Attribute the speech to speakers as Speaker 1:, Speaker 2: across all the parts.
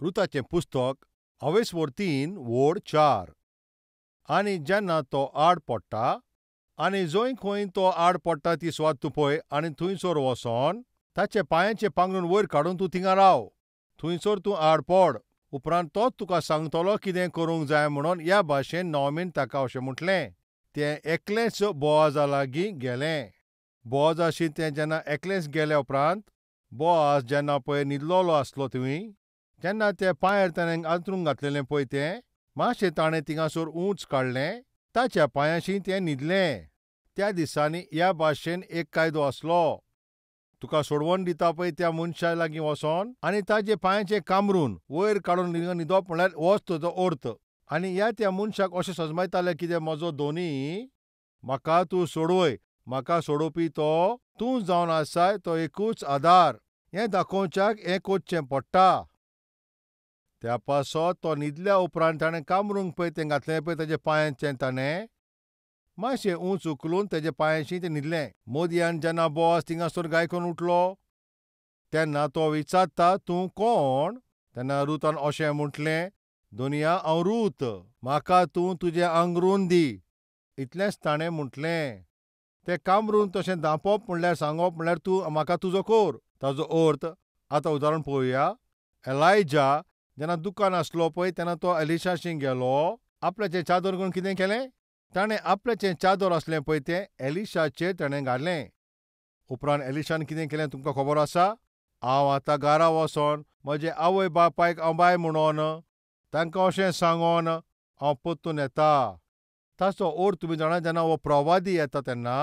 Speaker 1: रुताचें पुस्तक अवेस्वोर 3 वोड 4. आनी जेन्ना तो आड पडटा आनी जंय खंय तो आड पडटा ती सुवात तूं पळय आनी थंयसर वचोन ताचे पांयांचें पांगरून वयर काडून तूं थिंगा राव, थंयसर तूं आड पड. उपरांत तोच तुका सांगतलो कितें करूंक जाय म्हणून. ह्या भाशेन नोमीन ताका अशें म्हटलें. तें एकलेंच बोआजा लागीं गेलें. बोआजाशी तें जेन्ना एकलेंच गेल्या उपरांत बोआज जेन्ना पळय न्हिदलोलो आसलो थंय, तेन्ना ते पांयार ताणें अंतरूंक घातलेलें पळय तें मातशें ताणें थिंगासर ऊंच काडलें, ताच्या पांयांशी तें न्हिदलें. त्या दिसांनी ह्या भाशेन एक कायदो आसलो, तुका सोडवण दिता पळय त्या मनशा लागीं वचोन आनी ताजे पांयांचें कामरून वयर काडून न्हिदप म्हणल्यार होच तुजो अर्थ. आनी ह्या त्या मनशाक अशें सजमायतालें कितें म्हजो दोनी म्हाका तूं सोडवय, म्हाका सोडोवपी तो तूं जावन आसाय, तो एकूच आदार. हें दाखोवच्याक हें करचें पडटा. त्या पासत तो न्हिदल्या उपरांत ताणें कामरूंक पळय तें घातलें पळय ताजे पांयांचें ताणें मातशें ऊंच उखलून तेजे पांयांशी तें न्हिदलें. मोदयान जेन्ना बोआज थिंगासर गाय करून उठलो तेन्ना तो विचारता तूं कोण? तेन्ना रुतान अशें म्हटलें, दोनया हांव रूत, म्हाका तूं तुजें आंगरून दी. इतलेंच ताणें म्हटलें. तें कामरून तशें धांपप म्हणल्यार सांगप म्हणल्यार तूं म्हाका तुजो कोर. ताजो अर्थ आतां उदाहरण पळोवया. एलायजा जेन्ना दुकान आसलो पळय तेन्ना तो एलिशाशी गेलो, आपल्याचें चादर करून कितें केलें, ताणें आपल्याचें चादर आसलें पळय तें एलिशाचेर ताणें घालें. उपरांत एलिशान कितें केलें तुमकां खबर आसा? हांव आतां घरा वचोन म्हजे आवय बापायक हांव बाय म्हणोन तांकां अशें सांगोन हांव परतून येता. ताचो अर्थ तुमी जाणा, जेन्ना हो प्रवादी येता तेन्ना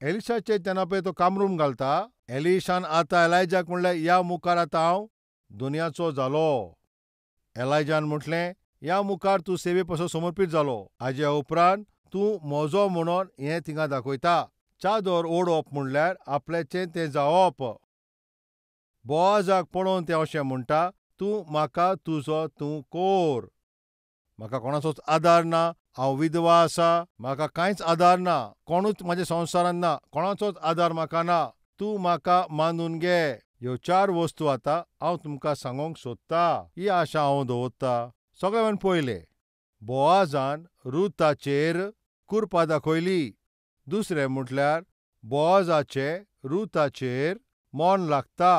Speaker 1: एलिशाचेर तेन्ना पळय तो कामरूम घालता. एलिशान आतां एलायजाक म्हणलें, ह्या मुखार आतां हांव दुनियाचो जालो. एलायजान म्हटलें, ह्या मुखार तूं सेवे पासून समर्पीत जालो, हाज्या उपरांत तूं म्हजो म्हणून हें थिंगा दाखयता. चादर ओडप म्हणल्यार आपल्याचें तें जावप. बोआजाक पळोवन तें अशें म्हणटा, तूं म्हाका तुजो तूं कोर, म्हाका कोणाचोच आदार ना, हांव विधवा आसा, म्हाका कांयच आदार ना, कोणूच म्हाज्या संवसारांत ना, कोणाचोच आदार म्हाका ना, तूं म्हाका मानून घे. ह्यो 4 वस्तू आतां हांव तुमकां सांगूंक सोदता, ही आशा हांव दवरता. सगळ्यान पयलें, बोआजान रुताचेर कृपा दाखयली. दुसरें म्हटल्यार बोआजाचें रुताचेर मन लागता.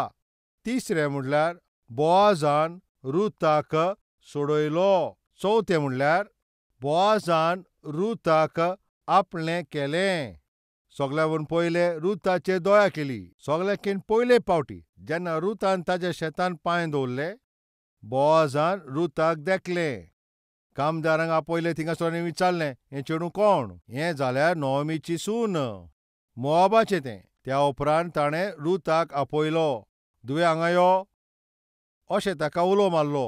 Speaker 1: तिसरें म्हटल्यार बोआजान रुताक सोडयलो. चवथें म्हटल्यार बोआजान रुताक आपलें केलें. सगळ्यावन पयलें रुताचेर दया केली. सगळ्याकीन पयले पावटी जेन्ना रुतान ताज्या शेतान पांय दवरले, बोआजान रुताक देखलें. कामदारांक आपयलें थिंगासर आनी विचारलें, हें चेडूं कोण? हें जाल्यार नोमीची सून, मोआबाचें तें. त्या उपरांत ताणें रुताक आपयलो, दुवे हांगा यो अशें ताका उलो मारलो.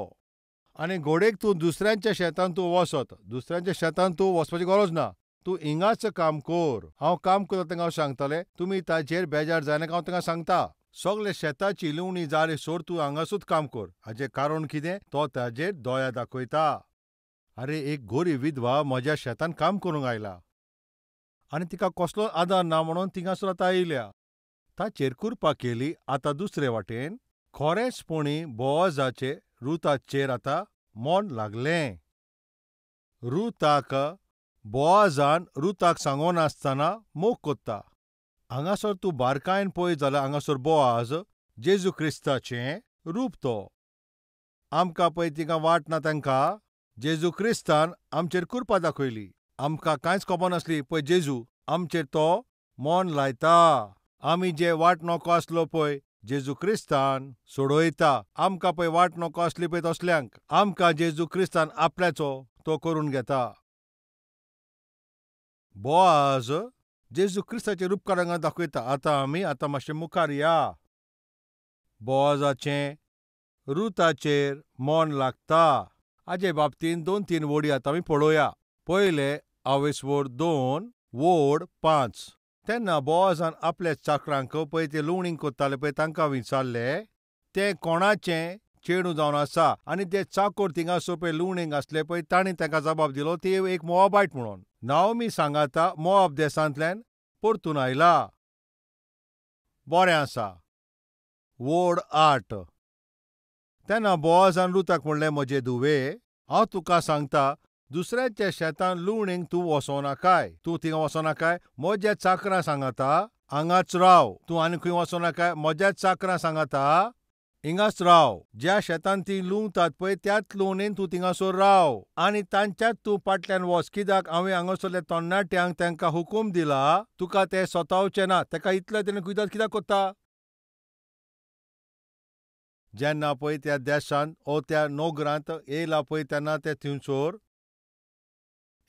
Speaker 1: आनी घोडेक तूं दुसऱ्यांच्या शेतान तूं वचत, दुसऱ्यांच्या शेतान तूं वचपाची गरज ना, तूं हिंगाच काम कर. हांव काम करता तांकां हांव सांगतलें, तुमी ताजेर बेजार जायनाका, हांव तांकां सांगता. सगळे शेताची लुवणी जाली सोर तूं हांगासूच काम कर. हाजें कारण कितें? तो ताजेर दया दाखयता. आरे, एक गोरी विधवा म्हज्या शेतान काम करूंक आयला आनी तिका कसलो आदार ना म्हणून थिंगासर आतां आयल्या, ताचेर कृपा केली. आतां दुसरे वाटेन खरेंचपणी बोआजाचें रुताचेर आतां मन लागलें. रुताक बोआजान रुताक सांगनासतना मोग कोत्ता. हांगासर तूं बारकायेन पळय जाल्यार हांगासर बोआज जेजू क्रिस्ताचें रूप. तो आमकां पळय तिका वाट ना, तांकां जेजू क्रिस्तान आमचेर कृपा दाखयली. आमकां कांयच खबर नासली, पळय जेजू आमचेर तो मन लायता. आमी जे वाट नको आसलो पळय जेजू क्रिस्तान सोडयता. आमकां पळय वाट नको आसली पळय तसल्यांक आमकां जेजू क्रिस्तान आपल्याचो तो करून घेता. बोआज जेजू क्रिस्ताचें रूपकार हांगा दाखयता. आतां आमी आतां मातशें मुखार या. बोआजाचें रुताचेर मन लागता. हाजे बाबतीन 2-3 वोडी आतां आमी पळोवया. पयलें अवेस्वोर 2 वोड 5. तेन्ना बोआजान आपल्या चाकरांक पळय ते लुवणींक कोत्ताले पळय तांकां विचारलें, तें कोणाचें चेडूं जावन आसा? आनी ते चाकोर थिंगासर पळय लुवणींक आसले पळय तांणी तांकां जबाब दिलो, ती एक मोआबायट म्हणून. नाओमी सांगाता मोआब देशांतल्यान परतून आयला. बरें आसा. वोड 8. तेन्ना बोआजान रुताक म्हणलें, म्हजे धुवे, हांव तुका सांगता, दुसऱ्याच्या शेतान लुवणेक तूं वचो नाकाय. तूं थिंगा वचो नाकाय, म्हज्या चाकरां सांगाता हांगाच राव. तूं आनी खंय वचो नाकाय, म्हज्या चाकरां सांगाता हिंगाच राव. ज्या शेतान ती लुंवतात पळय त्याच लुवणेन तूं थिंगासर राव आनी तांच्यात तूं फाटल्यान वच. कित्याक हांवें हांगासरल्या तरणाट्यांक तांकां हुकूम दिला, तुका ते सतावचे ना. ताका इतलें तेणें कुयदाद कित्याक कोत्ता? जेन्ना पळय त्या देशांत ओ त्या नोगरांत येयला पळय तेन्ना ते थंयसर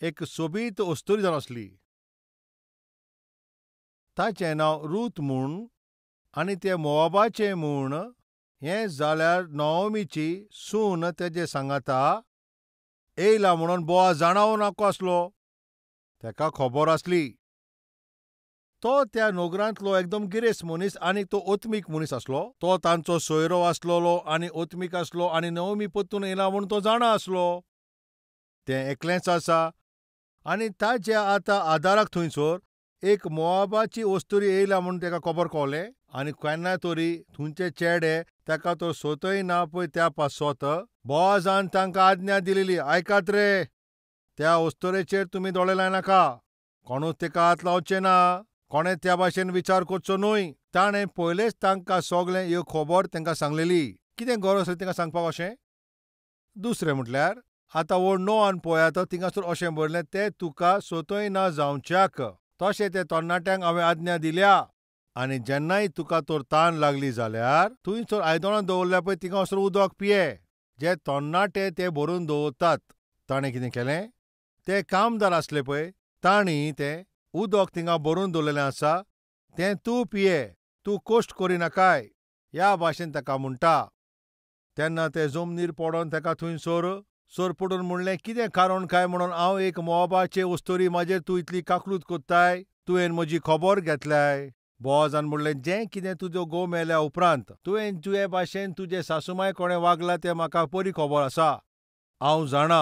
Speaker 1: एक सोबीत अस्तुरी जावन आसली. ताचें नांव रूत म्हूण आनी तें मोआबाचें म्हूण. हें जाल्यार नओमीची सून तेजे सांगाता येयला म्हणून बोआज जाणावो नाका आसलो. तेका खबर आसली. तो त्या नोगरांतलो एकदम गिरेस्त मनीस आनी तो ओत्मीक मनीस आसलो. तो तांचो सोयरो आसलेलो आनी ओत्मीक आसलो आनी नओमी परतून येयला म्हूण तो जाणा आसलो. तें एकलेंच आसा आनी ताच्या आतां आदाराक थंयसर एक मोआबाची अस्तुरी येयला म्हूण ताका खबर कळ्ळें. आनी केन्ना तरी थंयचे चेडे ताका तो सोतय ना पळय त्या पासत बोआजान तांकां आज्ञा दिलेली, आयकात रे, त्या अस्तुरेचेर तुमी दोळे लायनाका, कोणूच ताका हात लावचे ना, कोणें त्या भाशेन विचार करचो न्हय. ताणें पयलेच तांकां सगळें ह्यो खबर तांकां सांगलेली. कितें गरज आसली तांकां सांगपाक अशें? दुसरें म्हटल्यार आतां व्हड णवान पळयात, थिंगासर अशें बरयलें, तें तुका सोतय ना जावच्याक तशें ते तरणाट्यांक हांवें आज्ञा दिल्या. आनी जेन्नाय तुका तर तान लागली जाल्यार थंयसर आयदनां दवरल्या पळय थिंगासर उदक पिये. जे तरणाटे ते भरून दवरतात. ताणें कितें केलें, ते कामदार आसले पळय तांणी तें उदक थिंगा भरून दवरलेलें आसा तें तूं पिये, तूं कश्ट करिनाकाय, ह्या भाशेन ताका म्हणटा. तेन्ना ते जमनीर पडोन ताका थंयसर सरपटून म्हणलें, कितें कारण काय म्हणून हांव एक मोआबाचे अस्तुरी, म्हाजेर तूं इतली काकलूत कोत्ताय? तुवें म्हजी खबर घेतल्याय? बोआजान म्हणलें, जें कितें तुजो घोव मेल्या उपरांत तुवें तुजे भाशेन तुजे सासुमाय कोणें वागला तें म्हाका बरी खबर आसा, हांव जाणा.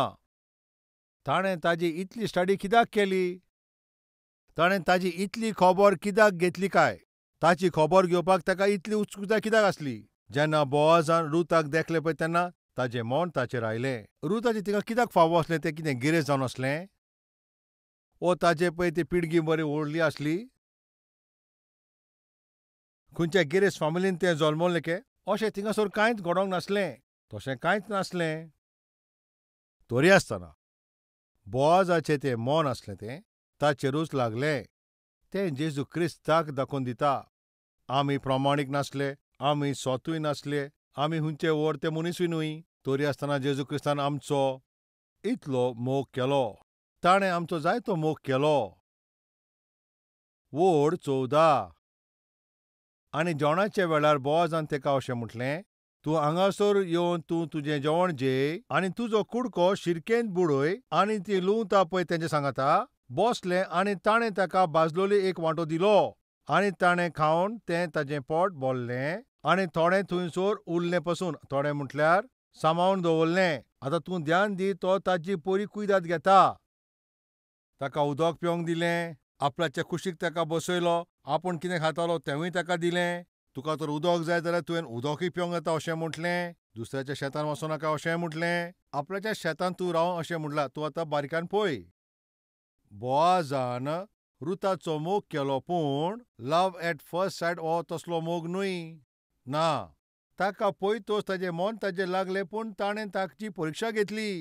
Speaker 1: ताणें ताजी इतली स्टडी कित्याक केली? ताणें ताजी इतली खबर कित्याक घेतली काय? ताची खबर घेवपाक ताका इतली उत्सुकताय कित्याक आसली? जेन्ना बोआजान रुताक देखलें पळय तेन्ना ताजें मन ताचेर आयलें. रुताचें तिका कित्याक फावो आसलें? तें कितें गिरेस्त जावन आसलें? ओ ताजे पळय ती पिळगी बरी व्हडली आसली? खंयच्या गिरेस्त फामिलीन तें जल्मलें के? अशें थिंगासर कांयच घडोवंक नासलें, तशें कांयच नासलें. तरी आसतना बोआजाचें तें मन आसलें तें ताचेरूच लागलें. तें जेजू क्रिस्ताक दाखोवन दिता. आमी प्रमाणीक नासले, आमी सोतूय नासले, आमी हुंचे व्हड ते मनीसूय न्हय, तरी आसतना जेजू क्रिस्तान आमचो इतलो मोग केलो. ताणें आमचो जायतो मोग केलो. वड 14. आनी जेवणाच्या वेळार बोआजान ताका अशें म्हटलें, तूं हांगासर येवन तूं तुजें जेवण जेय आनी तुजो कुडको शिरकेंत बुडय. आनी ती लुंवता पळय तेंचे सांगाता बसलें आनी ताणें ताका भाजलोली एक वांटो दिलो आनी ताणें खावन तें ताजें पोट भरलें आनी थोडें थंयसर उरलें पसून. थोडें म्हटल्यार सांबाळून दवरलें. आतां तूं ध्यान दी, तो ताजी बरी कुयदाद घेता. ताका उदक पिवंक दिलें, आपल्याच्या कुशीक ताका बसयलो, आपूण कितें खातालो तेंवूय ताका दिलें. तुका तर उदक जाय जाल्यार तुवें उदकूय पिवंक जाता अशें म्हटलें. दुसऱ्याच्या शेतान वचूं नाका अशेंय म्हटलें. आपल्याच्या शेतान तूं राव अशें म्हटलां. तूं आतां बारीकान पळय. बोआजान रुताचो मोग केलो, पूण लव एट फर्स्ट सायट हो तसलो मोग न्हय ना. ताका पळयतच ताजें मन ताजेर लागलें, पूण ताणें ताची परिक्षा घेतली.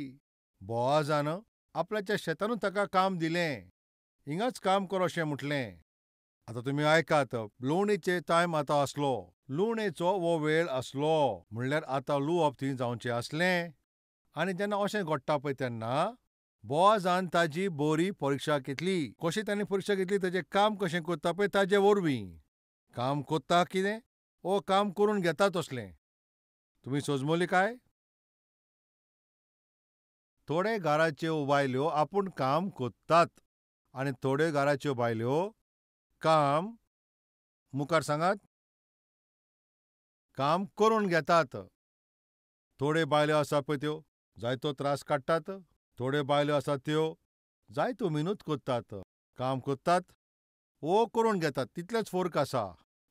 Speaker 1: बोआजान आपल्याच्या शेतानूच ताका काम दिलें, हिंगाच काम कर अशें म्हटलें. आतां तुमी आयकात, लुवणेचे टायम आतां आसलो, लुवणेचो हो वेळ आसलो, म्हणल्यार आतां लुवप थंय जावचें आसलें. आनी जेन्ना अशें घडटा पळय तेन्ना बोआजान ताजी बरी परिक्षा घेतली. कशी ताणें परिक्षा घेतली? ताजें काम कशें करता पळय ताजे वरवीं. काम करता कितें ओ काम करून घेता तसलें. तुमी सोजमली काय? थोडे घराच्यो बायल्यो आपूण काम करतात आनी थोड्यो घराच्यो बायल्यो काम मुखार सांगात काम करून घेतात. थोड्यो बायल्यो आसा पळय त्यो जायतो त्रास काडटात, थोड्यो बायल्यो आसात त्यो जायतो मिनत करतात, काम करतात वो करून घेतात, तितलेच फरक आसा.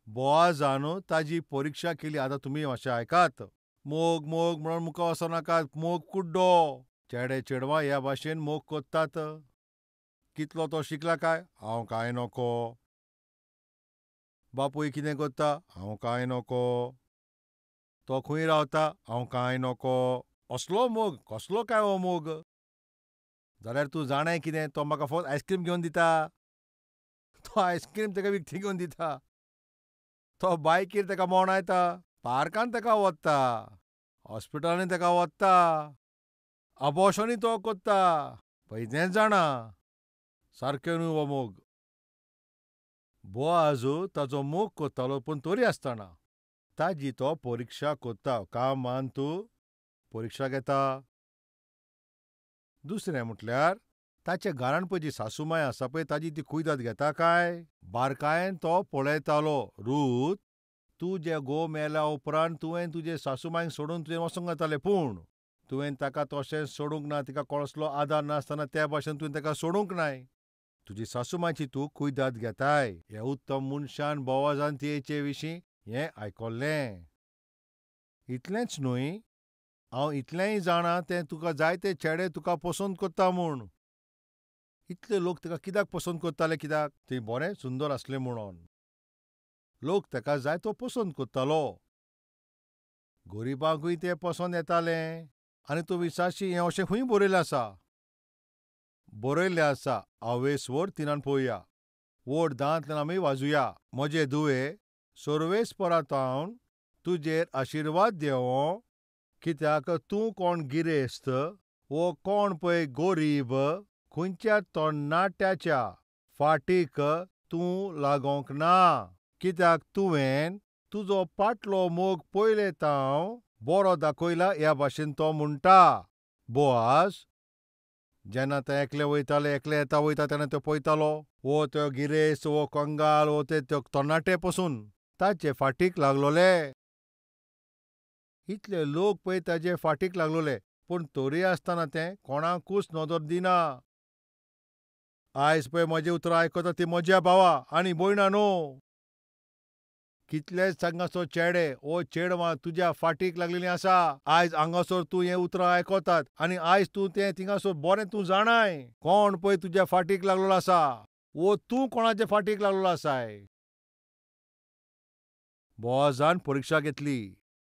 Speaker 1: बोआजान ताजी परिक्षा केली. आतां तुमी मातशें आयकात. मोग मोग म्हणून मुखार वचो नाकात. मोग कुड्डो. चेडे चेडवां ह्या भाशेन मोग कोत्तात. कितलो तो शिकला काय? हांव कांय नको. बापूय कितें कोत्ता? हांव कांय नको. तो खंय रावता? हांव कांय नको. असलो मोग कसलो काय हो मोग? जाल्यार तूं जाणाय कितें, तो म्हाका फक्त आयस्क्रीम घेवन दिता. तो आयस्क्रीम ताका विकती घेवन दिता. तो बायकीर ताका मोणायता, पार्कान ताका वता, हॉस्पिटलांनी ताका वता, अबॉर्शनूय तो कोत्ता. पयतेंच जाणा सारकें न्हू हो मोग. बोआज ताचो मोग कोत्तालो, पूण तरी आसतना ताजी तो परिक्षा कोत्ता. काम मान तूं परिक्षा घेता. दुसरें म्हटल्यार ताच्या घरान पळय जी सासूमाय आसा पळय ताजी ती कुयदाद घेता काय? बारकायेन तो पळयतालो. रूत, तुजे घोव मेल्या उपरांत तुवें तुजे सासूमायक सोडून तुवें वचूंक जातालें, पूण तुवें ताका तशें सोडूंक ना. तिका कसलो आदार नासतना त्या भाशेन तुवें ताका सोडूंक नाय. तुजी सासूमायची तूं कुयदाद घेताय. ह्या उत्तम मनशान बोवाजान तियेचे विशीं हें आयकल्लें. इतलेंच न्हय, हांव इतलेंय जाणा तें तुका जायते चेडे तुका पसंत कोत्ता म्हूण. इतले लोक ताका कित्याक पसंत कोत्ताले? कित्याक थंय बरें सुंदर आसलें म्हणून. लोक ताका जाय तो पसंत कोत्तालो. गरिबांकूय तें पसंत येतालें. आनी तूं विचारशी हें अशें खंय बरयलें आसा? बरयल्लें आसा. हावेस व्हड तिनान पळोवया, व्हड दांतल्यान आमी वाजुया. म्हजे धुवे, सर्वेस्परांत तुजेर आशिर्वाद देवो, कित्याक तूं कोण गिरेस्त वो कोण पळय गोरीब, खंयच्या तरणाट्याच्या फाटीक तूं लागोंक ना. कित्याक तुवें तुजो पाटलो मोग पयले ताव बरो दाखयला ह्या भाशेन तो म्हणटा. बोआज जेन्ना ते एकले वयताले, एकले येता वयता तेन्ना तो पळयतालो, वो तो गिरेस्त वो कंगाल वो ते तरणाटे पसून ताचे फाटीक लागलोले. इतले लोक पळय ताजे फाटीक लागलोले, पूण तरी आसतना तें कोणाकूच नदर दिना. आयज पळय म्हजें उतरां आयकता ती म्हज्या भावा आनी भयणां न्हू. कितलेच हांगासर चेडे ओ चेडवां तुज्या फाटीक लागलेलीं आसा. आयज हांगासर तूं हें उतरां आयकतात आनी आयज तूं तें थिंगासर बरें तूं जाणाय कोण पळय तुज्या फाटीक लागलेलो आसा वो तूं कोणाचे फाटीक लागलेलो आसाय. बोआजान परिक्षा घेतली.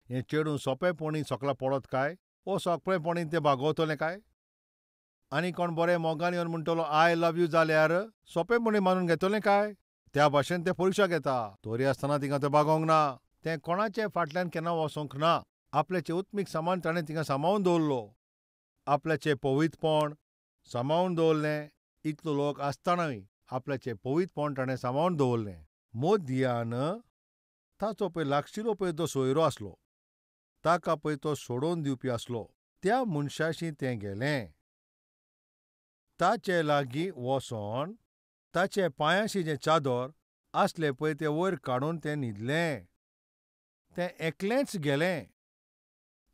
Speaker 1: हें चेडूं सोंपेपणी सकला पडत काय वो सोंपेपणी तें बागवतलें काय? आनी कोण बरें मोगान येवन म्हणटलो I love you जाल्यार सोंपेपणी मानून घेतलें काय? त्या भाशेन तें परिक्षा घेता. तरी आसतना तिंगा तें बागोवंक ना. तें कोणाचे फाटल्यान केन्ना वचोंक ना. आपल्याचें उत्मीक सामान ताणें तिंगा सांबाळून दवरलो. आपल्याचें पवित्रपण सांबाळून दवरलें. इतलो लोक आसतनाय आपल्याचें पवित्रपण ताणें सांबाळून दवरलें. मोदयान ताचो पळय लागशिलो पळय तो सोयरो आसलो, ताका पळय तो सोडोवन दिवपी आसलो. त्या मनशाशी तें गेलें. ताचे लागीं वचोन ताचे पांयाशी जें चादर आसलें पळय तें वयर काडून तें न्हिदलें. तें एकलेंच गेलें.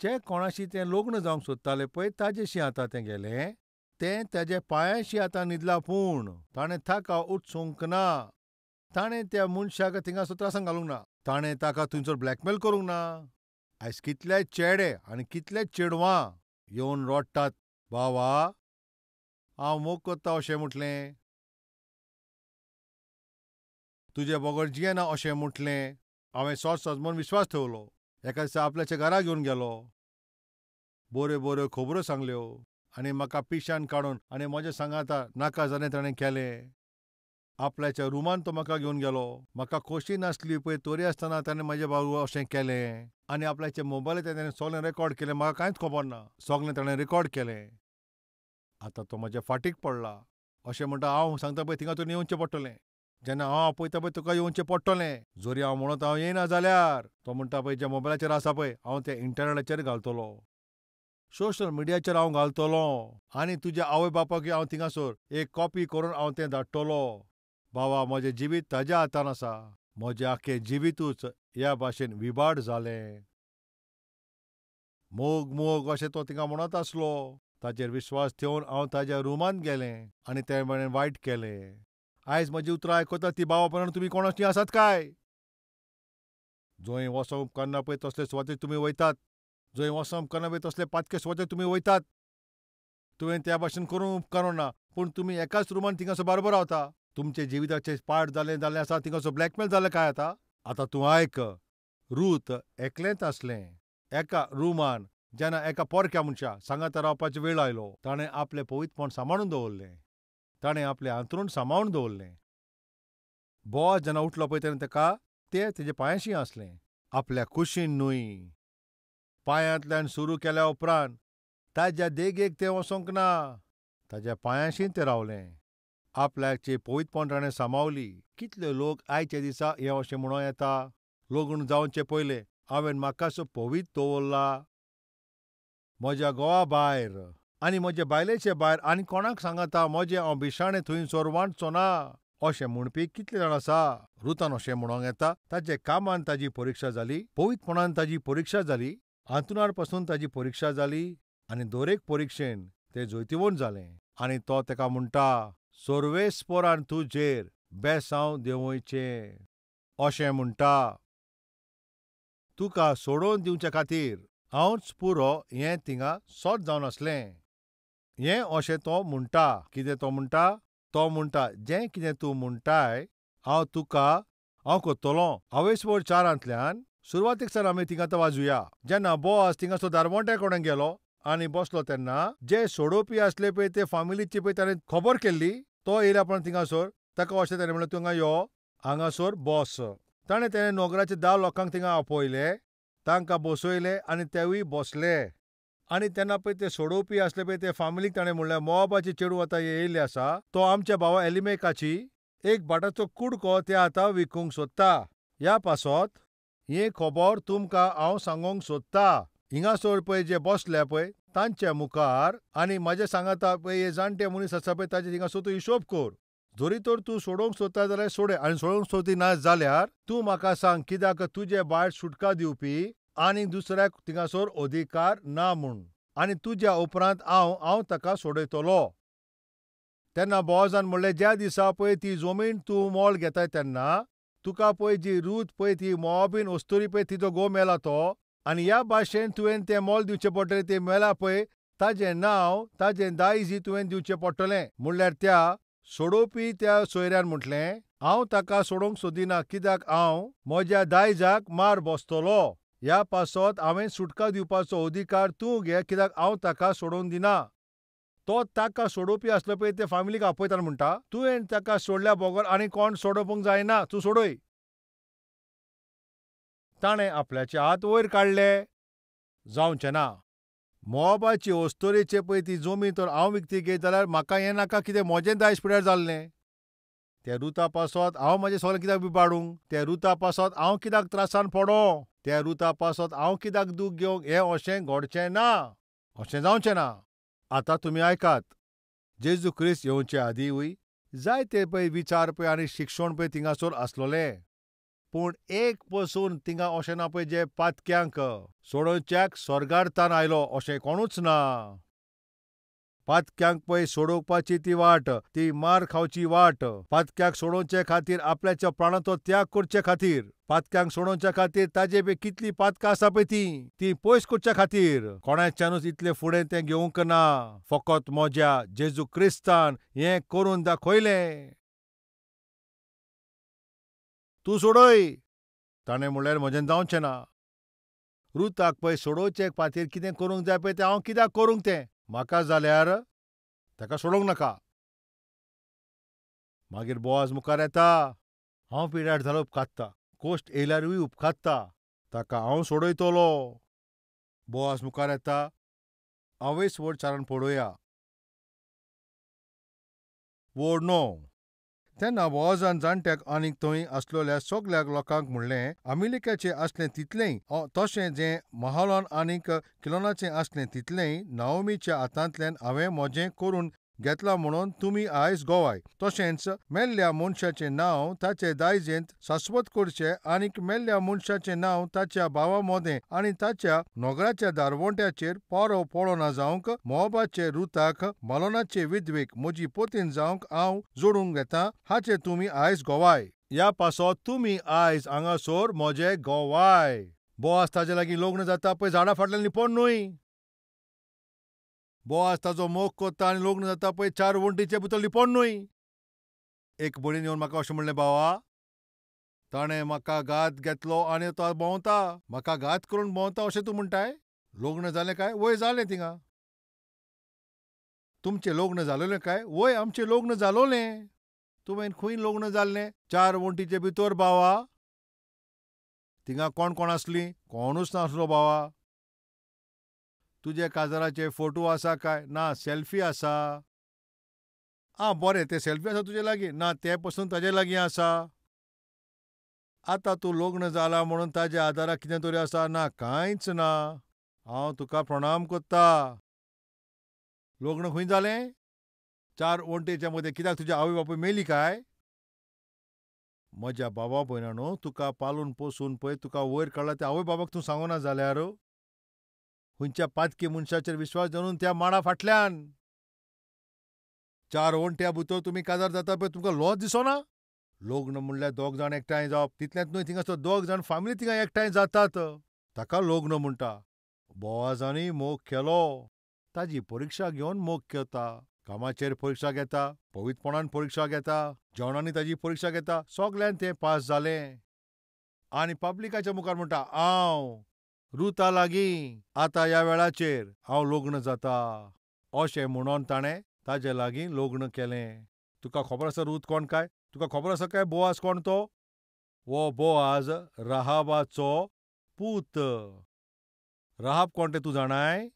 Speaker 1: जे कोणाशी तें लग्न जावंक सोदतालें पळय ताजेशी आतां तें गेलें. तें ताजे पांयाशी आतां न्हिदलां, पूण ताणें ताका उठसूंक ना. ताणें त्या मनशाक थिंगासर त्रासान घालूंक ना. ताणें ताका थंयसर ब्लॅकमेल करूंक ना. आयज कितले चेडे आनी कितले चेडवां येवन रडटात, बावा हांव मोग कोत्ता अशें म्हटलें, तुजे बगर जियेना अशें म्हटलें. हांवें सोद सोद म्हूण विश्वास ठेवलो. एका दिसा आपल्याच्या घरा घेवन गेलो, बऱ्यो बऱ्यो खबरो सांगल्यो आनी म्हाका पिशान काडून आनी म्हज्या सांगाता नाका जालें ताणें केलें. आपल्याच्या रुमान तो म्हाका घेवन गेलो. म्हाका खोशी नासली पळय तरी आसतना ताणें म्हज्या बाबा अशें केलें. आनी आपल्याच्या मोबायलाचेर ताणें सगळें रेकॉर्ड केलें. म्हाका कांयच खबर ना, सगळें ताणें रेकॉर्ड केलें. आतां तो म्हज्या फाटीक पडला अशें म्हणटा. हांव सांगता पळय थिंगा तुवें येवचें पडटलें. जेन्ना हांव आपयता पळय तुका येवचें पडटलें. जरी हांव म्हणत हांव येयना जाल्यार तो म्हणटा पळय ज्या मोबायलाचेर आसा पळय हांव तें इंटरनॅटाचेर घालतलो, सोशल मिडियाचेर हांव घालतलो आनी तुज्या आवय बापाक हांव थिंगासर एक कॉपी करून हांव तें धाडटलो. बाबा म्हजें जिवीत ताज्या हातान आसा. म्हजें आख्खें जिवितूच ह्या भाशेन विबाड जालें. मोग मोग अशें तो थिंगा म्हणत आसलो. ताचेर विश्वास ठेवन हांव ताज्या रुमांत गेलें आनी तें म्हळें वायट केलें. आयज म्हजी उतरां आयकता ती भावा भयणां तुमी कोणाची आसात काय? जंय वचोंक उपकारना पळय तसले सुवातेर तुमी वयतात. जंय वचप करना पळय तसले पातके सुवातेर तुमी वयतात. तुवें त्या भाशेन करूंक उपकारना, पूण तुमी एकाच रुमान थिंगासो बारबर रावता. तुमचे जिविताचे पाड जालें जालें आसा, थिंगासो ब्लॅकमेल जालें काय आतां. आतां तूं आयक, रूत एकलेंच आसलें एका रुमान. जेन्ना एका पोरक्या मनशा सांगाता रावपाचो वेळ आयलो, ताणें आपलें पवित्रपण सांबाळून दवरलें, ताणें आपलें हांतरूण सांबाळून दवरलें. बोवाज जेन्ना उठलो पळय तेन्ना ताका तें तेजे पांयाशी आसलें, आपल्या कुशीन न्हय. पांयांतल्यान सुरू केल्या उपरांत ताज्या देगेक तें वचोंक ना, ताज्या पांयाशी तें रावलें. आपल्याचे पवित्रपण ताणें सांबावली. कितले लोक आयच्या दिसा हें अशें म्हणूं येता, लग्न जावचे पयलें हांवें म्हाकासो पवित्र दवरला, म्हज्या घोवा भायर आनी म्हजे बायलेचे भायर आनी कोणाक सांगता म्हजें हांव बिशाणें थंयसर वांटचो ना, अशें म्हणपी कितले जाण आसा. रुतान अशें म्हणूंक येता, ताजे कामान ताजी परिक्षा जाली, पवित्रपणान ताजी परिक्षा जाली, हांतुणार पासून ताजी परिक्षा जाली आनी दरेक परिक्षेन तें जैतिवंत जालें. आनी तो ताका म्हणटा, सर्वेस्परान तुजेर बेसांव देंवयचें, अशें म्हणटा. तुका सोडोवन दिवचे खातीर हांवच पुरो हें थिंगा सत जावन आसलें. हें अशें तो म्हणटा. कितें तो म्हणटा? तो म्हणटा, जें कितें तूं म्हणटाय हांव तुका हांव करतलो. हांवेसवर 4 सुरवातीक सावन आमी थिंगा आतां वाजुया. जेन्ना बोवाज थिंगासो दारवंट्या कडेन गेलो आनी बसलो तेन्ना जे सोडोवपी आसले पळय ते फामिलीची पळय ताणें खबर केल्ली. तो येयला पण थिंगासर, ताका अशें ताणें म्हणलें, तूं हांगा यो, हांगासर बस. ताणें तेणें नोगराचे 10 लोकांक थिंगा आपयले, तांकां बसयले आनी तेवूय बसले. आनी तेन्ना पळय ते सोडोवपी आसले पळय ते फामिलीक ताणें म्हणलें, मोवाबाची चेडूं आतां येयल्ली आसा, तो आमच्या भावा एलिमेकाची एक भाटाचो कुडको ते आतां विकूंक सोदता. ह्या पासत ही खबर तुमकां हांव सांगूंक सोदता. हिंगासर पळय जे बसले पळय तांच्या मुखार आनी म्हाजे सांगाता पळय हे जाणटे मनीस आसा पळय ताजे थिंगासर तूं हिशोब कर. जरी तर तूं सोडोवंक सोदता जाल्यार सोडय, आनी सोडोवंक सोदी ना जाल्यार तूं म्हाका सांग, कित्याक तुजे भायर सुटका दिवपी आनी दुसऱ्याक थिंगासर अधिकार ना म्हूण, आनी तुज्या उपरांत हांव हांव ताका सोडयतलो. तेन्ना बोवाजान म्हणलें, ज्या दिसा पळय ती जमीन तूं मोल घेताय तेन्ना तुका पळय जी रूत पळय ती मोवाबीन अस्तुरी पळय तिजो घोव मेला तो, आनी ह्या भाशेन तुवें तें मोल दिवचें पडटलें. तें मेला पळय ताजें नांव ताजें दायजी तुवें दिवचें पडटलें. म्हणल्यार त्या सोडोवपी त्या सोयऱ्यान म्हटलें, हांव ताका सोडोवंक सोदिना, कित्याक हांव म्हज्या दायजाक मार बसतलो. ह्या पासत हांवें सुटका दिवपाचो अधिकार तूं घे, कित्याक हांव ताका सोडोवन दिना. तो ताका सोडोवपी आसलो पळय ते फामिलीक आपयता म्हणटा, तुवें ताका सोडल्या बगर आनी कोण सोडोवंक जायना, तूं सोडय. ताणें आपल्याचे हात वयर काडले, जावचें ना. मोवाबाची अस्तुरेचे पळय ती जमीन तर हांव विकती घेत जाल्यार म्हाका हें नाका, कितें म्हजें दायज पिड्यार जाल्लें. त्या रुता पासत हांव म्हाजें सगळें कित्याक बिबाडूंक, त्या रुता पासत हांव कित्याक त्रासान पडों, त्या रुता पासत हांव कित्याक दूख घेवंक, हें अशें घडचें ना, अशें जावचें ना. आतां तुमी आयकात, जेजू क्रिस्त येवचे आदींय जायते पळय विचार पळय आनी शिक्षण पळय थिंगासर आसलोलें, पूण एक पसून थिंगा अशें ना पळय जे पातक्यांक सोडोवच्याक स्वर्गार्थान आयलो अशें कोणूच ना. पातक्यांक पळय सोडोवपाची ती वाट, ती मार खावची वाट, पातक्याक सोडोवचे खातीर आपल्याच्या प्राणाचो त्याग करचे खातीर, पातक्यांक सोडोवच्या खातीर ताजे पळय कितली पातकां आसा पळय ती ती पयस करच्या खातीर कोणाच्यानूच इतले फुडें तें घेवंक ना. फकत म्हज्या जेजू क्रिस्तान हें करून दाखयलें. तूं सोडय, ताणें म्हणल्यार म्हजें जावचें ना. रुताक पळय सोडोवचे खातीर कितें करूंक जाय पळय तें हांव कित्याक करूंक तें, म्हाका जाल्यार ताका सोडोवंक नाका. मागीर बोवाज मुखार येता, हांव पिड्यार जालो उपकात्ता, कोश्ट येयल्यारूय उपकात्ता, ताका हांव सोडयतलो. बोवाज मुखार येता, हांवें वड 4 पळोवया. वड 9. तेन्ना बोवाजान जाणट्याक आनीक थंय आसलेल्या सगल्या लोकांक म्हणलें, अमिलिकाचें आसलें तितलेंय तशें जें महालोन आनीक किलोनाचें आसलें तितलेंय नाओमीच्या हातांतल्यान हांवें म्हजें करून घेतलां म्हणून तुमी आयज गोवाय. तशेंच मेल्ल्या मनशाचें नांव ताचे दायजेंत शाश्वत करचें आनीक मेल्ल्या मनशाचें नांव ताच्या भावा मदें आनी ताच्या नोगराच्या दारवंट्याचेर पारो पळोना जावंक मोहबाचे रुताक मालोनाचे विधवेक म्हजी पोतीन जावंक हांव जोडूंक घेता, हाचें तुमी आयज गोवाय. ह्या पासत तुमी आयज हांगासर म्हजे गोवाय. बोआज ताजे लागीं लग्न जाता पळय झाडा फाटल्यान लिपोवन न्हय. बोआज ताजो मोग कोत्ता आनी लग्न जाता पळय चार वण्टीचे भितर लिपोवन न्हय. एक भयणीन येवन म्हाका अशें म्हणलें, भावा ताणें म्हाका घात घेतलो आनी तो भोंवता, म्हाका घात करून भोंवता अशें तूं म्हणटाय? लग्न जालें काय? वय जालें थिंगा. तुमचें लग्न जालोलें काय? वय आमचें लग्न जालोलें. तुवें खंय लग्न जाल्लें? चार वण्टीचे भितर भावा. थिंगा कोण कोण आसलीं? कोणूच नासलो भावा. तुजे काजाराचे फोटो आसा काय? ना. सेल्फी आसा. आं बरें, ते सेल्फी आसा तुजे लागीं? ना, ते पसून ताजे लागीं आसा. आतां तूं लग्न जाला म्हणून ताज्या आदाराक कितें तरी आसा? ना, कांयच ना. हांव तुका प्रणाम कोत्ता. लग्न खंय जालें? चार वण्टीच्या मदें. कित्याक तुजी आवय बापूय मेली काय? म्हज्या बाबा भयणानो, तुका पालून पोसून पळय तुका वयर काडला त्या आवय बाबाक तूं सांगना जाल्यार खंयच्या पातकी मनशाचेर विश्वास दवरून त्या माडा फाटल्यान चार वण्ट्या भितर तुमी काजार जाता पळय तुमकां लॉस दिसना? लग्न म्हणल्यार दोग जाण एकठांय जावप, तितलेंच न्हय, थिंगासर दोग जाण फामिली थिंगा एकठांय जातात, ताका लग्न म्हणटा. बोआजानूय मोग केलो, ताजी परिक्षा घेवन मोग करता, कामाचेर परिक्षा घेता, पवित्रपणान परिक्षा घेता, जेवणांनी ताजी परिक्षा घेता, सगल्यान तें पास जालें. आनी पब्लिकाच्या मुखार म्हणटा, हांव रुता लागीं आतां ह्या वेळाचेर हांव लग्न जाता, अशें म्हणून ताणें ताजे लागीं लग्न केलें. तुका खबर आसा रूत कोण काय? तुका खबर आसा काय बोआज कोण तो? हो बोआज राहाबाचो पूत. राहाब कोण तें तूं जाणाय?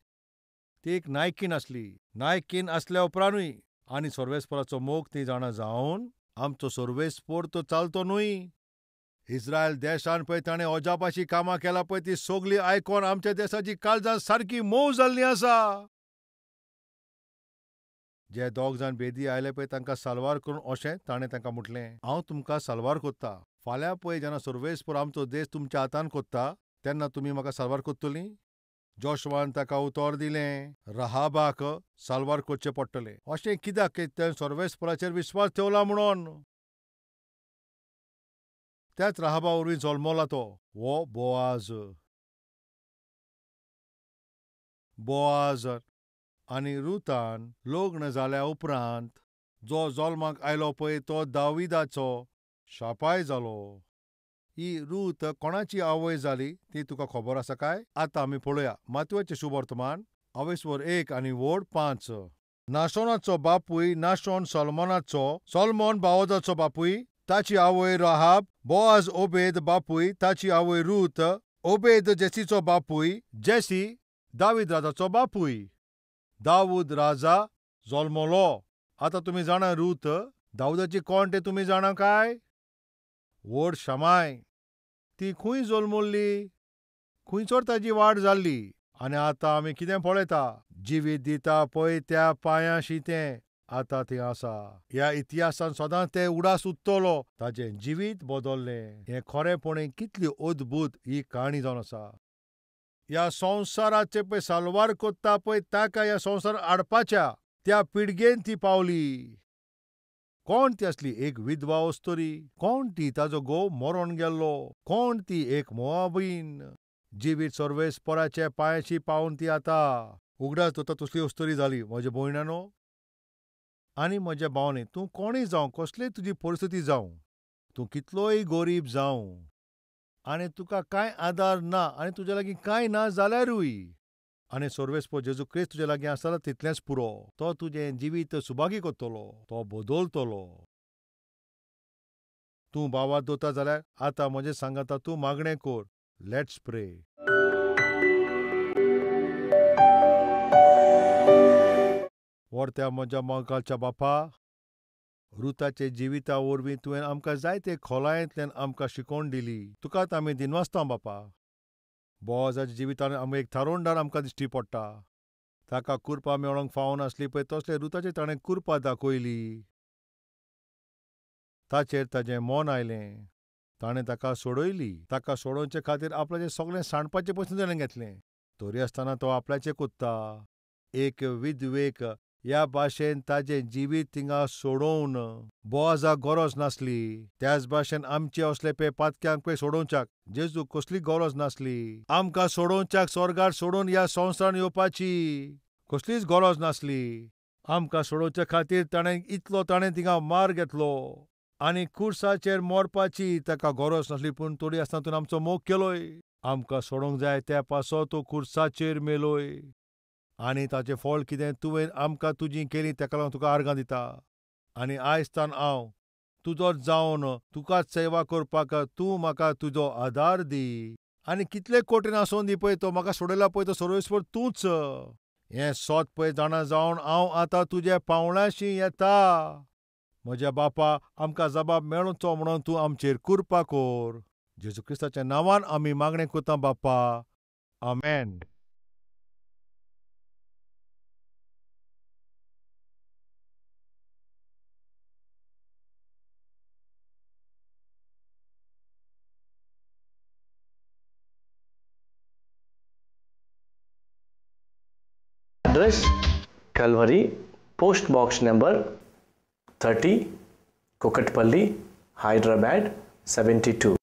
Speaker 1: ती एक नायकीन आसली. नायकीन आसल्या उपरांतूय आनी सर्वेस्पराचो मोग ती जाणा जावन आमचो सर्वेस्पर तो चालतो न्हय. इस्रायल देशान पळय ताणें अजापाची कामां केला पळय, ती सगळी आयकोन आमच्या देशाची काळजां सारकी मोव जाल्ली आसा. जे दोग जाण बेदी आयले पळय तांकां साल्वार करून अशें ताणें तांकां म्हटलें, हांव तुमकां साल्वार कोत्ता. फाल्यां पळय जेन्ना सर्वेस्पर आमचो देश तुमच्या हातान कोत्ता तेन्ना तुमी म्हाका साल्वार कोत्तलीं? जोशवान ताका उतर दिलें, राहाबाक साल्वार करचें पडटलें. अशें कित्याक की तें सर्वेस्पराचेर विश्वास ठेवला म्हणून. त्याच राहाबा वरवीं जल्मला तो हो बोआज. बोआज आनी रुतान लग्न जाल्या उपरांत जो जल्माक आयलो पळय तो दाविदाचो शापाय जालो. ही रूत कोणाची आवय जाली ती तुका खबर आसा काय? आतां आमी पळोवया मातयेचें शुभवर्तमान अवेस्वर 1 आनी वोड 5. नाशोनाचो बापूय नाशोन सोलमोनाचो, सोलमोन बावोजाचो बापूय, ताची आवय राहाब, बोआज ओबेद बापूय, ताची आवय रूत, ओबेद जेसीचो बापूय, जेसी दावीद राजाचो बापूय. दाऊद राजा जल्मलो. आतां तुमी जाणा रूत दाऊदाची कोण तें तुमी जाणा काय? व्हड शमाय. ती खंय जल्मल्ली? खंयसर ताजी वाड जाल्ली? आनी आतां आमी कितें पळयता? जिवीत दिता पळय त्या पांयां शितें आतां थंय आसा. ह्या इतिहासान सदांच तें उडास उत्तलो. ताजें जिवीत बदल्लें. हें खरेंपणी कितली अद्भूत ही काणी जावन आसा. ह्या संवसाराचे पळय साल्वार कोत्ता पळय ताका ह्या संवसार हाडपाच्या त्या पिळगेन ती पावली. कोण ती आसली? एक विधवा अस्तुरी. कोण ती? ताजो घोव मरोन गेल्लो. कोण ती? एक मोआबीन. जिवीत सर्वेस्पराचे पांयाशी पावून ती आतां उगडास दवरता तसली अस्तुरी जाली. म्हज्या भयणानो आनी म्हज्या भावांनी, तूं कोणूय जावं, कसलीय तुजी परिस्थिती जावं, तूं कितलोय गरीब जावं आनी तुका कांय आदार ना आनी तुज्या लागीं कांय ना जाल्यारूय आनी सर्वेस्पर जेजू क्रिस्त तुज्या लागीं आसता तितलेंच पुरो. तो तुजें जिवीत सुभागी करतलो, तो बदलतलो. तूं भावार्थ दवरता जाल्यार आतां म्हजें सांगाता तूं मागणें कर. Let's pray. व्हरत्या म्हज्या मोगाच्या बापा, रुताचे जिविता वरवीं तुवें आमकां जायते खोलायेंतल्यान आमकां शिकोवन दिली. तुकाच आमी दिनवासता बापा. बोआजाच्या जिवितान आमकां एक थारोणदार आमकां दिश्टी पडटा. ताका कुरपा मेळोंक फावनासली पळय तसले रुताचेर ताणें कुरपा दाखयली. ताचेर ताजें मन आयलें. ताणें ताका सोडयली. ताका सोडोवचे खातीर आपल्याचें सगळें सांडपाचें पसून ताणें घेतलें. तरी आसतना तो आपल्याचें कोत्ता. एक विधवेक ह्या भाशेन ताजें जिवीत थिंगा सोडोवन बोआजाक गरज नासली. त्याच भाशेन आमचे असले पे पातक्यांक पे सोडोवच्याक जेजू कसली गरज नासली. आमकां सोडोवच्याक स्वर्गार सोडून ह्या संवसारान येवपाची कसलीच गरज नासली. आमकां सोडोवच्या खातीर ताणें इतलो ताणें थिंगा मार घेतलो आनी खुर्साचेर मरपाची ताका गरज नासली, पूण तरी आसतना तुवें आमचो मोग केलोय. आमकां सोडोवंक जाय त्या पासो तो खुर्साचेर मेलोय आनी ताचें फळ कितें तुवें आमकां तुजी केली, ताका लागून तुका आर्गां दिता. आनी आयज तान हांव तुजोच जावन तुकाच सेवा करपाक तूं म्हाका तुजो आदार दी. आनी कितले कठीण आसून दी पळय तो म्हाका सोडयला पळय तो सर्वेस्पर तूंच. हें सोत पळय जाणा जावन हांव आतां तुज्या पावणाशी येता. म्हज्या बापा, आमकां जबाब मेळचो म्हणून तूं आमचेर कृपा कर. जेजू क्रिस्ताच्या नांवान आमी मागणें करता बापा, आमेन.
Speaker 2: Address: Calvary, Post Box number 30, Kukatpally, Hyderabad 72.